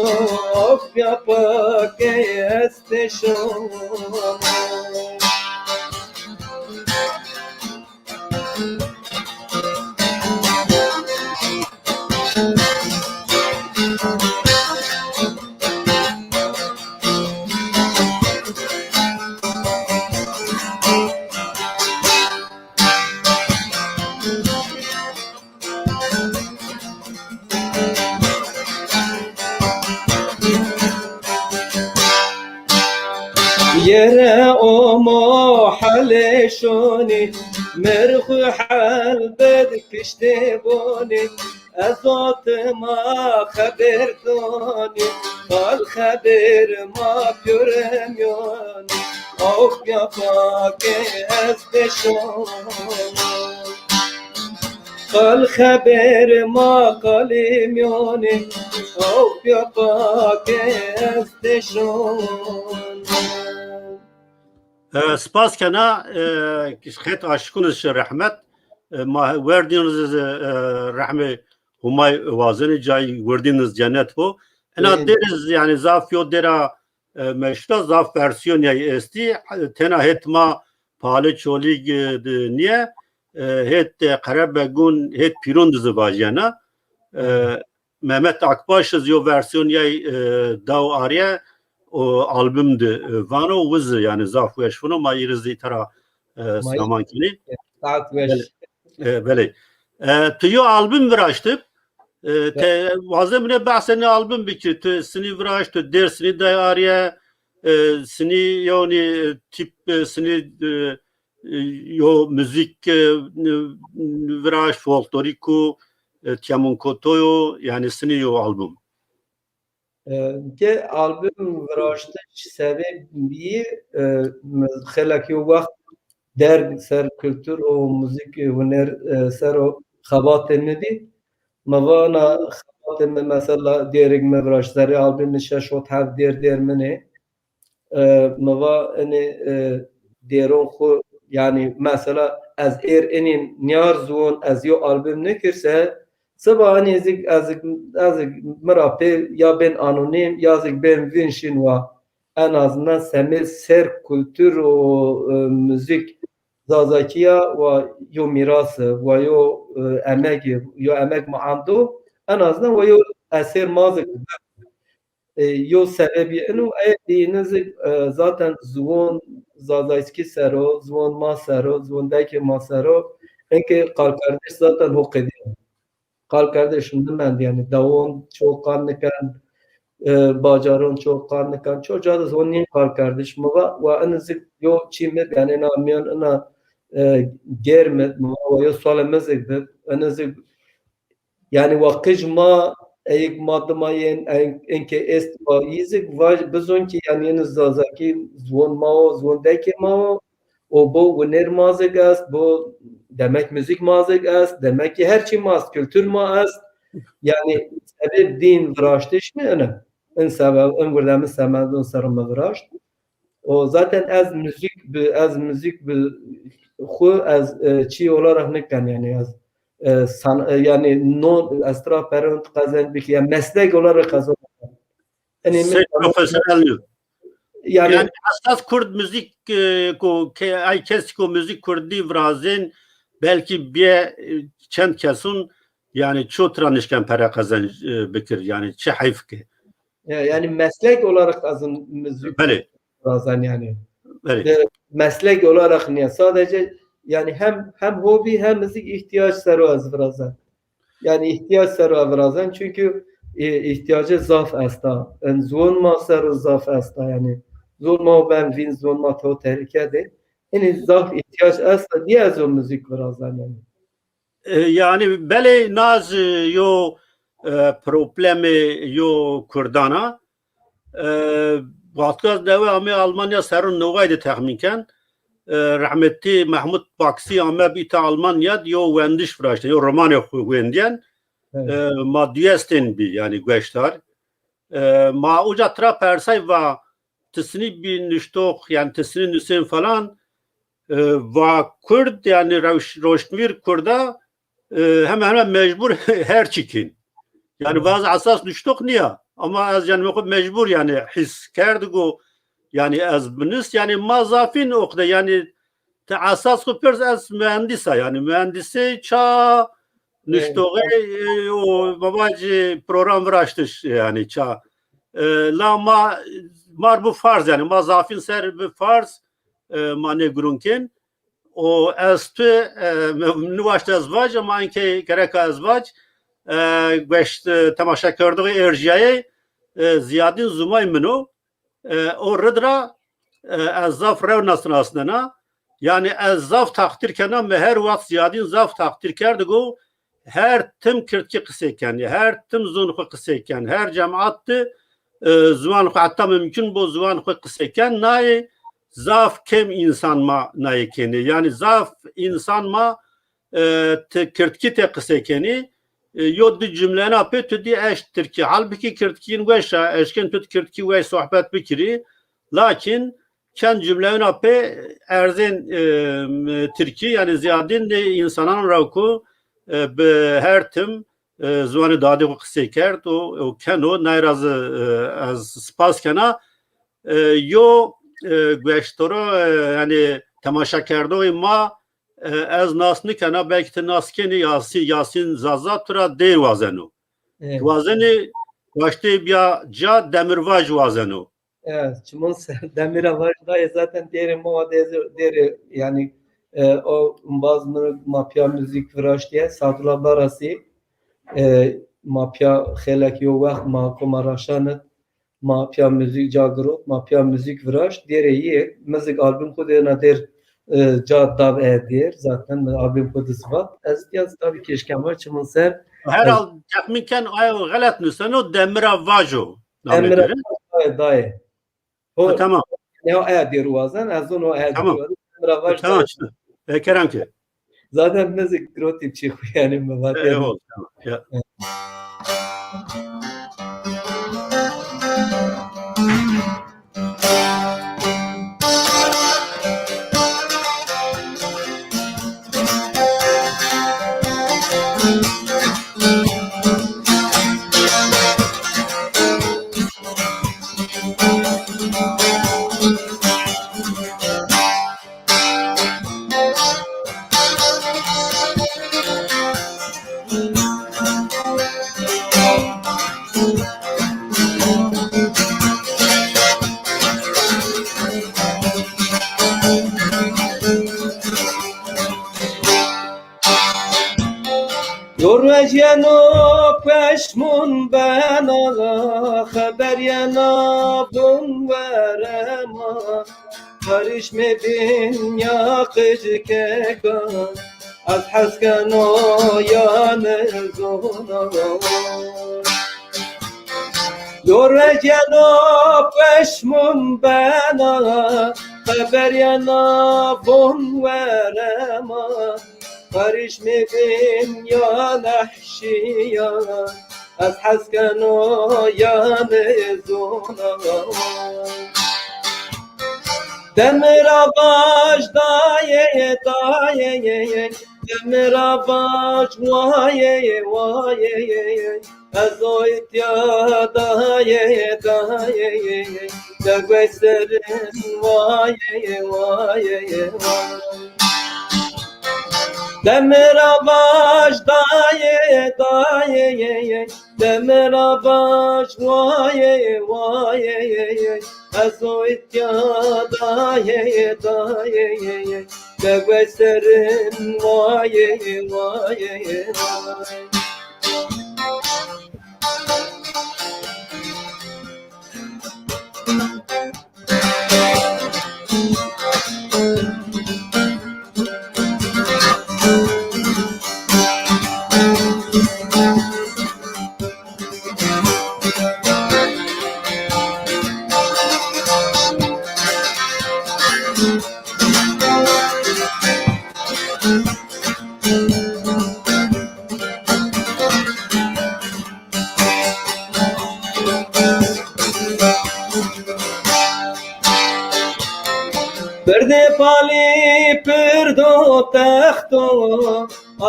of ya pake estişono. Yere omo hale şoni, merxu helbet kişte boni, ez otima xeber doni, qal xeber ma piyore miyoni, of ya pake ez peşoni. Qal xeber ma qalê miyonê, of ya pake ez peşon. E, spas kena, e, xet aşiqun iz şi rehmet. E, ma werdîn iz, e, rehmê Humay wazenê, cay werdîn iz cennet bo. Ena Amîn. Dêr iz, yanî zaf yo dêra e, meşhur a, zaf versiyonîyay estî. Tena het ma Pale Çolîg, e, de nîye, e, het, e, Qerebegun, het Pîrun de zî vajîyena. E, Mehmet Akbaş zî yo versiyonîyay, e, daw arîye, o album de, e, vano, wi zî yanî zaf weş vino, ma îrî zî tera, e, Ma selaman kenî. Saet weş. Belê. E, belê. E, tu yo album viraştib. E, te, wazê mi nê behsê nê album bikir. Tu sinî viraşt, tu dêr sinî day arîye, e, sinî yonî, e, tîp, e, sinî, e, e, yo muzîk, e, viraşt, folklorîk o, e, tîyemun koto yo, yanî sinî yo album. E, ke album viraştiş sebeb bîyî, e, mi xelek yo wext derg ser kultur û muzîk, e, huner, e, ser o xebatê mi bî. Mi vana xebatê mi mesela dêrig mi viraşt, zerrê albumî şeş hot heft dêr dêr min ê. E, mi va inê, e, dêron xwu, yanî mesela ez êr inîn nîyar ziwon ez yo album nikir se, siba inî zik ez, ez mi ra pê ya bên anonîm ya zik bên vîn şîn wa. En azından semê ser kultur û, e, muzîk Zazakî ya wa yo mîrasi, wa yo, e, emegî, yo emeg mi ando, en azından wa yo eser ma zik E, yo sebebî ino, e, dî nizik, e, zaten ziwon Zazayskî ser o, ziwon ma ser o, ziwon dekê ma ser o, inkê qalkerdiş zaten ho qedîm o. Qalkerdiş nimend, yanî dawon ço qal niken, e, bacaron ço qal niken, ço ca de ziwon nîn qalkerdiş. Mi va, wa inizik yo çî mi, yanî ina miyan ina, e, gêr mi, mi va, wa yo sualê mi zik bi, inizik Yanî wa qij ma, eyg ma dima yên, eyg, inkê est wa yî zik vaj, bizon ki yanî yin Zazakî ziwon ma o, ziwon dekê ma o. O bo winêr ma zik est, bo demek muzîk ma zik est, demek ki her çî ma est, kultur ma est. Yanî sebeb dîn viraştiş mi ine? In sebeb, in wirde mi semedon ser mi viraşt. O zaten ez muzîk bi, ez muzîk bi xwu ez, e, çî olarak niken, yanî ez, e, san-, e, yanî no ez tira peron qezenc biki, yanî meslek olarak qezenc. Yanî se profesyonel nîyo. Yanî, yanî esas kurd muzîk, e, ko ke ay kes ko muzîk kurdî virazên belkî bîye, e, çend kesun, yanî ço tira nişken pere qezenc, e, bikir, yanî çi heyf ke. Ya, yanî meslek olarak ez in muzîk Belê. Virazan yanî. Belê. E, meslek olarak niye? Sadece yanî hem, hem hobi hem muzîk ihtiyaç ser o ez virazan. Yanî ihtiyaç ser o virazan çünkü, e, ihtiyacı zaf esta. En ziwon ma ser o zaf esta yanî. Ziwon ma ben vîn, ziwon ma to tehlike de. Yanî zaf ihtiyaç esta diye ez o muzîk virazan yanî. E, yanî belê naz, e, yo, e, problemê yo kurdan a. E, wextgaz dewe amê Almanya serun neway de texmîn ken. e, rehmetî Mehmûd Baksî ame bi îta Almanya de yo wendiş viraştên, yo romanê xwu wendîyen. Evet. E, ma duyestên bî, yanî gueşdar. E, ma uca tira persay va ti sinî bî nuştox, yanî ti sinî nusên falan, e, va kurd, yanî rewş-, roşnvîr kurda, e, heme heme mecbur her çî kên. Yanî vaz esas nuştox nîya. Ama ez yanî xwu mecbur yanî his kerd go, yanî ez binis, yanî ma zafîn oqde, yanî ti esas xwu pers, ez mühendis a, yanî mühendisê ça nuştoxê, e, o babacî program viraştiş, yanî ça. E, la ma, mar bu farz, yanî ma zafîn ser bi farz, e, ma nê gurun kên. O ez tu, e, mi-, niwaşt ez vaj, ama enke gereka ez vaj, e, gueşt, e, temaşekerdoxê erjîyayê, e, ziyadîn zumay min o. E, o rid ra, e, ez zaf rew nasnasnena. Yanî ez zaf taqdîr kena, mi her wext ziyadîn zaf taqdîr kerd go, her tim kirdkî qisey kenî, her tim zon xwu qisey ken, her cemat de, e, ziwan xwu heta mumkun bo ziwan xwu qisey ken, nayê zaf kêm însan ma nayê kenê. Yanî zaf însan ma, e, ti kirdkî tê qisey kenî. E, yo di cumleyena pê tu dî eşt tirkî. Halbukî kirdkî yin weş a, eşkên tu ti kirdkî weş sohbet bikirî. Lakin çend cumleyena pê erzên, e, tirkî, yanî ziyadîn de însanan ra ku, e, bi her tim, e, ziwanê dadê xwu qisey kerd û, û keno, nayra zî, e, ez spas kena. E, yo, e, gueştoro, e, yanî temaşekerdoxê ma, e, ez nas nikena, belkî ti nas kenî, Yasî-, Yasîn Zaza tu ra dêr wazeno. Evet. Wazenê waştê bîya ca, demirvaj wazeno. Evet, çimon ser demira vaj dayê zaten dêrê ma wa dêrê, dêrê, yanî, e, o umbaz mi ma pîya muzîk viraştîye, Sadullah Barasî, e, ma pîya xeylek yo wext ma koma raşanit, ma pîya muzîk ca girot, ma pîya muzîk viraşt, dêrê yê, mi zik album xwu dêna dêr, e, ca dab e dêr, zaten mi album xwu di zivat. Ez dîya tabî keşken vaj çimon ser. Herhal texmîn ken ayo xelet nuseno, demira vajo. Emre dayê, dayê. Ho, ha, tamam. Ya, e, dêr wazen, ez zon o, e, tamam. Dêr wazen. Emre vaj, tamam, dayê. Işte. E, kerem ki. Zaten mi zik girotî çî xwu, yanî mi vat. E, yanî. Oldu, tamam. Ya. E. Yo ruej yeno peşmûn bena, xeber yena vûn were ma. Karîşmê bîn ya qijkeka, ez hes keno yanî zona. Yo ruej yeno peşmûn bena, xeber yena vûn were ma. Karîşmê bîn ya nehşîya, ez hes keno yanî zona. Demira vaj dayê, dayê, demira vaj wayê, wayê. Ez o îtya dayê, dayê, de guey serin wayê, wayê, wayê. Demira vaj dayê, dayê, demira vaj wayê, wayê. Ez o îtya dayê, dayê, de guey serin wayê, wayê, wayê. Pirdê palî pirdo texto,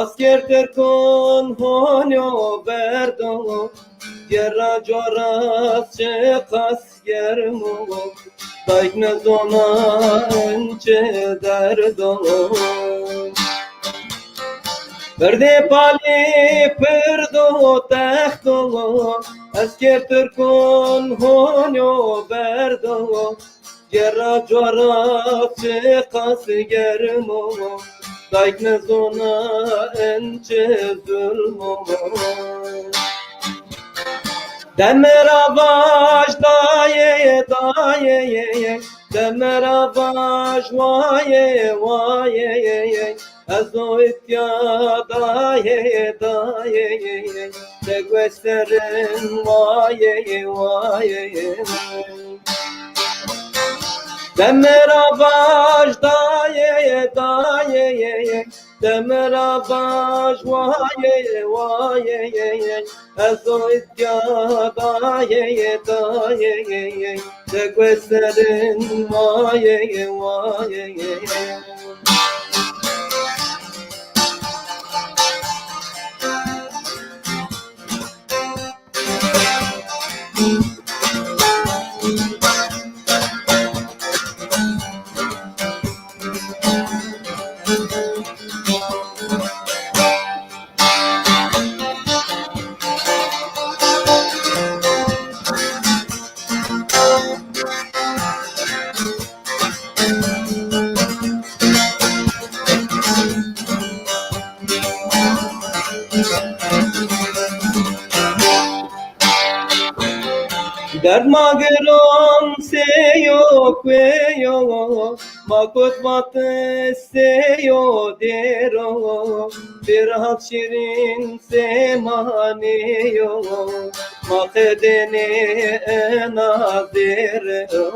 asker tirkon honyo berdo, gera coras çiqas germo, dayk nizona in çi derdo. Pirdê palî pirdo texto, asker tirkon honyo berdo, gera coras çiqas germo, dayk nizona in çi zulmo. Demira vaj dayê, dayê, demira vaj wayê, wayê, ez o îtya dayê, dayê, de gueserin wayê, wayê. Demira vaj dayê, dayê, demira vaj wayê, wayê, ez o îtya dayê, dayê, de gueserin wayê, wayê. Derd ma giron sêyo kueyo, ma kot vat sêyo dêro, pê rehat şîrîn sê ma nêyo, ma qedênê ena dêro.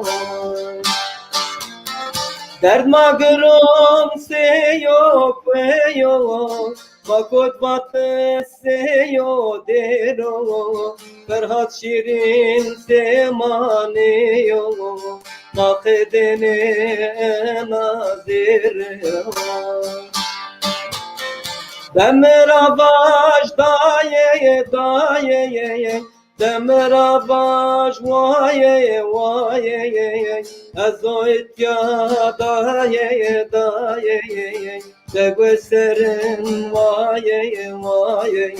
Derd ma giron sêyo kueyo, ma kot vat sêyo dêro, Ferhat şîrîn sê ma nêyo, ma qedênê ena dêro. Demira vaj dayê, dayê, demira vaj wayê, wayê, ez o îtya dayê, dayê, de gueserin wayê, wayê.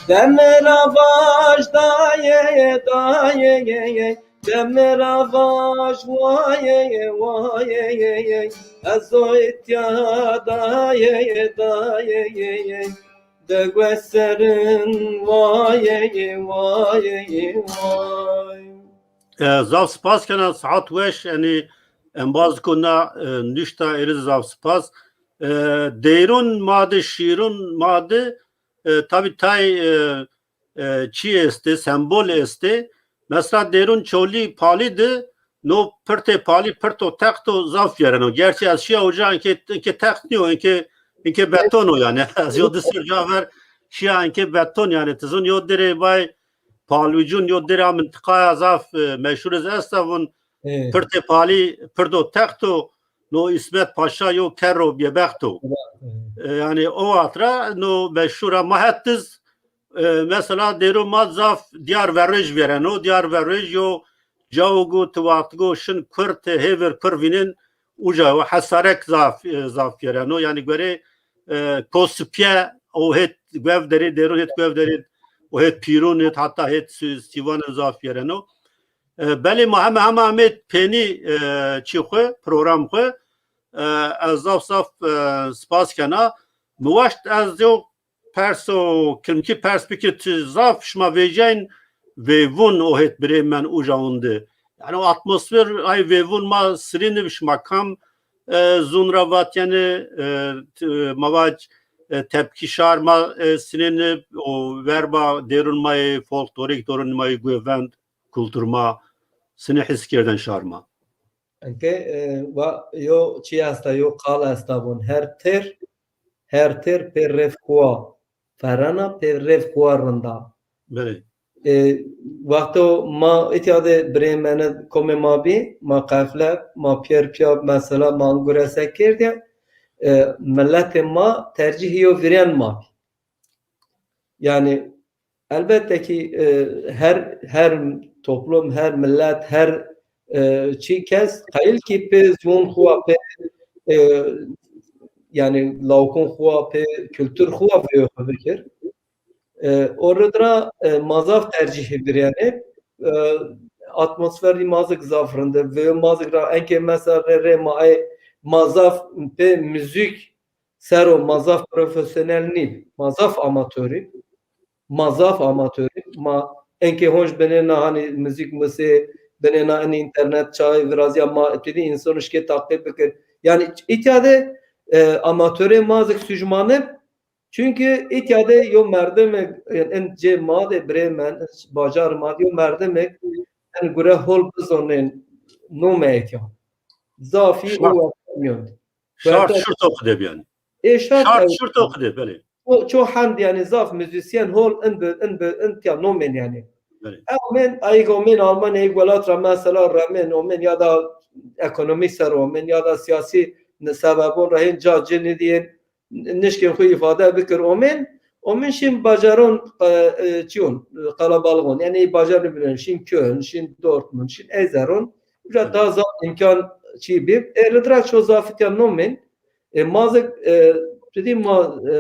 Demira vaj dayê, dayê, demira vaj wayê, wayê, ez o îtya dayê, dayê, de gueserin wayê, wayê, wayê. E, zaf spas kena, saet weş, yanî embaz ko na, e, nuşta êrî zaf spas. E, dêrûn ma de, şîrûn ma de, e, tabî tay, e, e, çî estê, sembol estê. Mesela dêrûn çolî palî de, no pirtê palî, pirto texto zaf vîyereno. Gerçî ez şîya uca, inkê, inkê text nîyo, inkê, inkê beton o yanî. Ez yo di ser ca ver şîya, inkê beton yanî. Ti zûn yo dirê bay Palwîcûn yo dirê a mintiqaya zaf, e, meşhur iz esta vûn. Ê. Pirtê palî, pirdo texto, no Îsmet Paşa yo kerro bêbext o. Ê. E, yanî o watra no meşhur a ma het diz, e, mesela dêro ma zaf Diyar Verrêj vêreno. Diyar Verrêj yo cawo go ti wextgo şin kurd hêvir pir vînin, uca o hesarek zaf, e, zaf vêreno. Yanî gorê, e, Kosipye o hêt Guevderê, dêron hêt Guevderê, o hêt Pîrûn hêt, heta hêt Sî-, Sîwanê zaf vêreno. E, belê ma heme hema amê pênî, e, çî xwu, program xwu. E, ez zaf zaf, e, spas kena. Mi waşt ez yo perso, kilmkî pers bikir, ti zaf şima vêcayn veyvûn o hêt birê men uca undi. Yanî o atmosfer ay veyvûn ma sirînib, şima kam, e, zûn ra vatyenî, e, t-, ma vac, e, tepkî şar ma, e, sinênib, o verba dêrûn ma yê folklorîk, dêrûn ma yê guevend, kultur ma, sinê his kerden şar ma. Enke, e, va, yo çî esta, yo qal esta vûn. Her têr, her têr pê rêv xwu a ferena, pê rêv xwu a rinda. Belê. E, wexto ma îtya de birê mene komê ma bî, ma qefle, ma pîyer pîya mesela ma gure se kerdîya, e, miletê ma tercîhî yo virên ma bî. Yani elbette ki, e, her her toplum, her millet, her, e, çi kes qayil ki pê ziwan xwu, pê, e, yani lawkun xwu, pê kultur xwu vêyo xwu bikir. E, o rid ra, e, ma zaf tercîhê virênê. E, atmosferî ma zik zaf rind e. Vêyo ma zik ra enke mesela rê rê ma ey ma zaf pê muzîk ser o, ma zaf profesyonel nî, ma zaf amatorî, ma zaf amatorî, ma enke honc binêna hanî muzîk musê, binêna in înternet çayê virazîya ma tedî însan şikê taqîb bikir. Yani îtya de, e, amatorê ma zik sujmanib, çünkü îtya de yo merdimê, e, in cê ma de birê men, bacar ma de yo merdimê in gure hol bizonên nomê îtya. Zafî û Şart. Wextê mîyon. Şart Wextê şurt o qide bî yani. Ê şart Şart ew şurt o qide, belê. Ço, ço hemd yani zaf muzîsyen hol in bi, in bi, in tiya nomên yani. Belê. Ew omên, ayîg omên Almanya, ayîg welat ra mesela remên omên ya da ekonomî ser omên ya da siyasî sebebon ra hên ca ci nidîyên, nişkên xwu îfade bikir omên, omên şîn bacaron, e, e, çiyon, e, qelebalixon. Yani ey bacar nibînon, şîn Köln, şîn Dortmund, şîn ey zeron. Uca daha zaf îmkan çî bî. Ê rid ra ço zafî tiya nomên, e, ma zik, e, tu dî ma, e,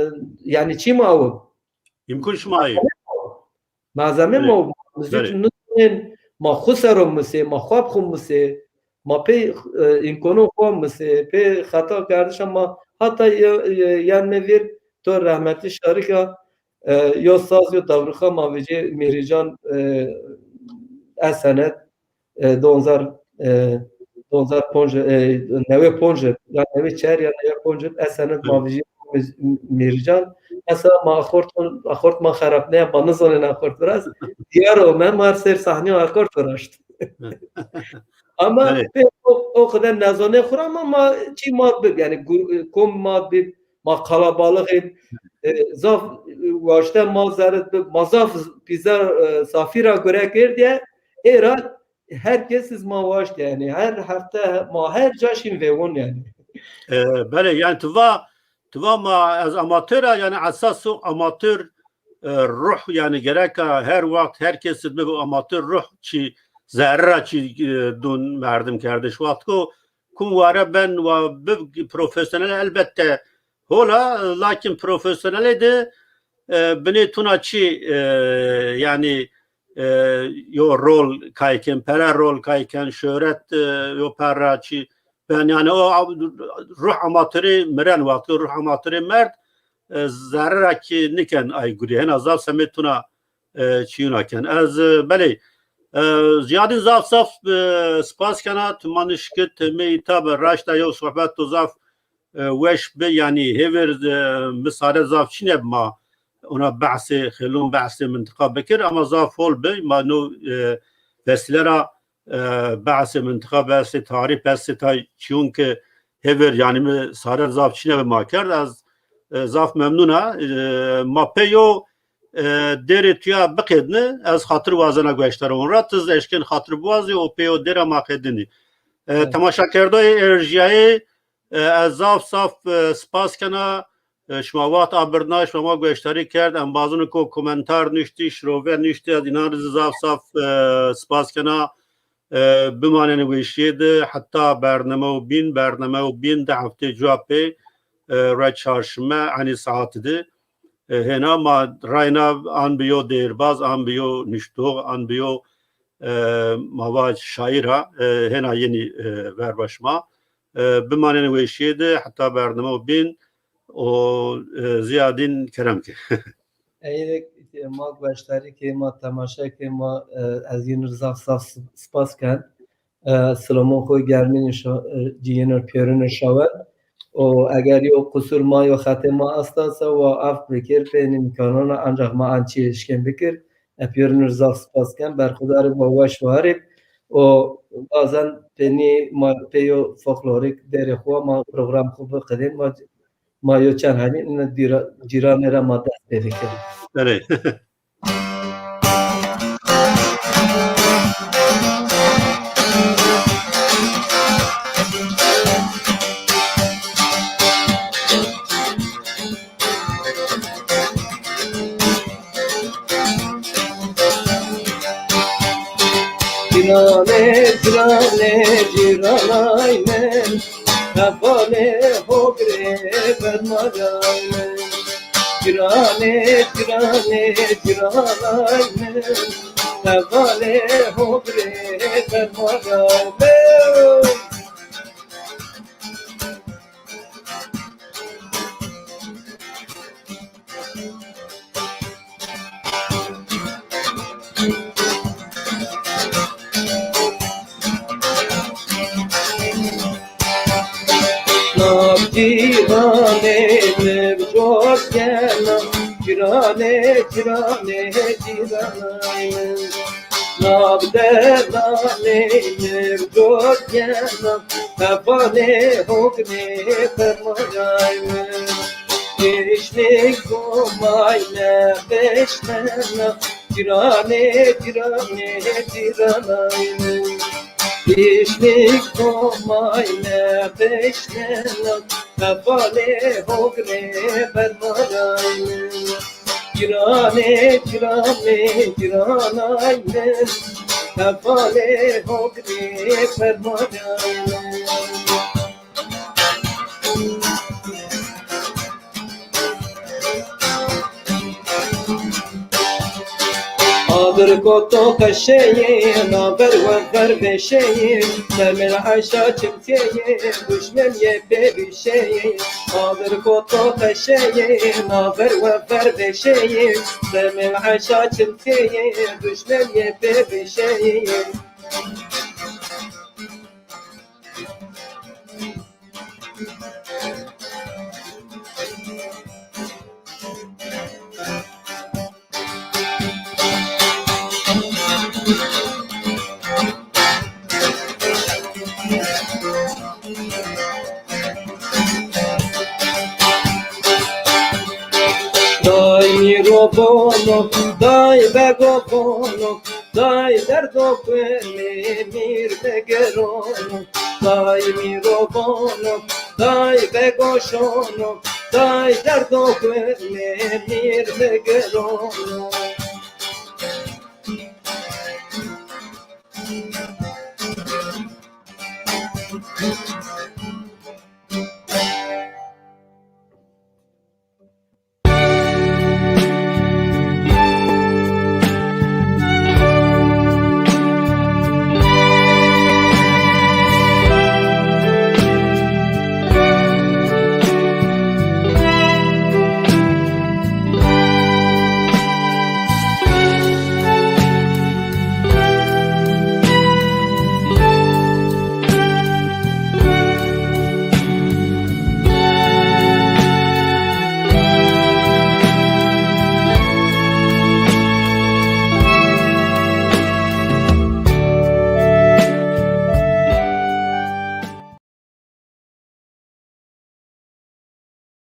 yani çî ma ew? Îmkun şima ayê. Malzeme Belê. Ma, muzîk Belê. Nizonên, ma xwu ser o musê, ma xwu bi xwu musê, ma pê, e, îmkonon xwu musê, pê xeta kerdişa ma hata ye-, ye-, yen mi vîr to rehmetî şarika, e, yo saz yo dewrixa ma vecî Mîrîcan, e, Esenet, e, donzar, e, donzar ponc, e, newê ponc, ya newê çer ya newê ponc, Esenet ma vecî Mîrîcan. Mesela ma akord, akord ma xerap ne, ma nizonên akord viraz. Diyar o, me mar ser sahnî akord viraşt. Ama Evet. Pê o, o qede nezonê xwu ra ma, ma çî ma bib, yani gur-, kom ma bib, ma qalabalixê, e, zaf, e, waşte ma zerret bib, ma zaf pîzer, e, safî ra gure kerdîye, ê ra her kes iz ma waşt yani, her hefte ma her ca şîn vêwon yani. E, belê, yani tu va, tu va ma ez amator a, yani esas o amator, e, ruh, yani gereka her wext her kes bibo amator ruh çi zerre ra çi, e, dun merdim kerdiş. Wext ko kum ware ben wa bi profesyonel elbette hola, lakin profesyonelê de, e, binê tuna çi, e, yani, e, yo rol kayken, pere rol kayken, şöhret, e, yo perra çi ben, yani o ab-, ruh amatorê miren, wext ko ruh amatorê merd, e, zerre ra ki niken ay gurî. Hena zaf semê tuna, e, çîyuna ken. Ez, e, belê, e, ziyadîn zaf zaf, e, spas kena, tu ma nişkit, mi îta bi raşta yew sohbet to zaf, e, weş bi, yani hêvir, e, mi sare zaf çîne bi ma ona behsê xêlon, behsê mintiqa bikir, ama zaf hol bi, ma no, e, vesîle ra, e, behsê mintiqa, behsê tarîh, behsê tay çîyon ke hêvir, yani mi sare zaf çîne bi ma kerd, ez, e, zaf memnun a. E, ma pê yo, e, dêrê tuya biqedini, ez xatir wazena gueşdaron ra, tiz eşkên xatir biwazî û pê yo dêra ma qedinî. E, Evet. Temaşakerdoyê Erjiyayê, e, ez zaf zaf, e, spas kena. E, şima wext abirdna, şima ma gueşdarî kerd, embazûnê ko komentar nuştî, şirove nuştî, ez înan rê zî zaf zaf, e, spas kena. E, bimanên weşîye de heta bernameyo bîn, bernameyo bîn di heftê cuwa pê, e, roj çarşime enî saet de, e, hêna ma rayna an bi yo dêrbaz, an bi yo nuştox, an bi yo, e, ma va şaîr a, e, hêna yenî, e, verba şima. E, bimanên weşîye de heta bernameyo bîn û, e, ziyadîn kerem ke. Ey rê ma gueşdarî ke, ma temaşe ke, ma, e, ez yin zaf zaf sp-, spas ken. E, silamon xo germîn şa-, e, cîyênir pêrûnir şawen. Û eger yo qusur ma, yo xetê ma esta se wa af bikir, pê nî îmkanon a, ancak ma an çî eşkên bikir. E, pêrûnir zaf spas ken, berxudar ib wa weş warib. Û bazen pê nî ma pê yo folklorîk dêrê xo ma program xo biqedên, ma, ma yo çend henî ina dîra-, cîranê ra ma dest pê bikir. Belê. Cîranê, cîranê, cîranay min, hevalê hogrê fermanay min. Cîranê, cîranê, cîranay min, hevalê hogrê fermanay min. Nav cîranê mi cot kena, cîranê, cîranê, cîranay mi. Nav dedanê mi cot kena, hevalê hogrê fermanay mi. Îşnik domay mi beşmena, cîranê, cîranê, cîranay mi. Îşnik domay mi beşmena, hevalê hogrê fermanay mi. Cîranê, cîranê, cîranay mi, hevalê hogrê fermanay mi. Adir koto qeşeyê, naver wever veşeyê, semêl eşa çimteyê, duşmen yê pê vişeyê. Adir koto qeşeyê, naver wever veşeyê, semêl eşa çimteyê, duşmen yê pê vişeyê. Day mîrovono, day begovono, day derdo kuenê mîr megerono. Day mîrovono, day begoşono, day derdo kuenê mîr megerono.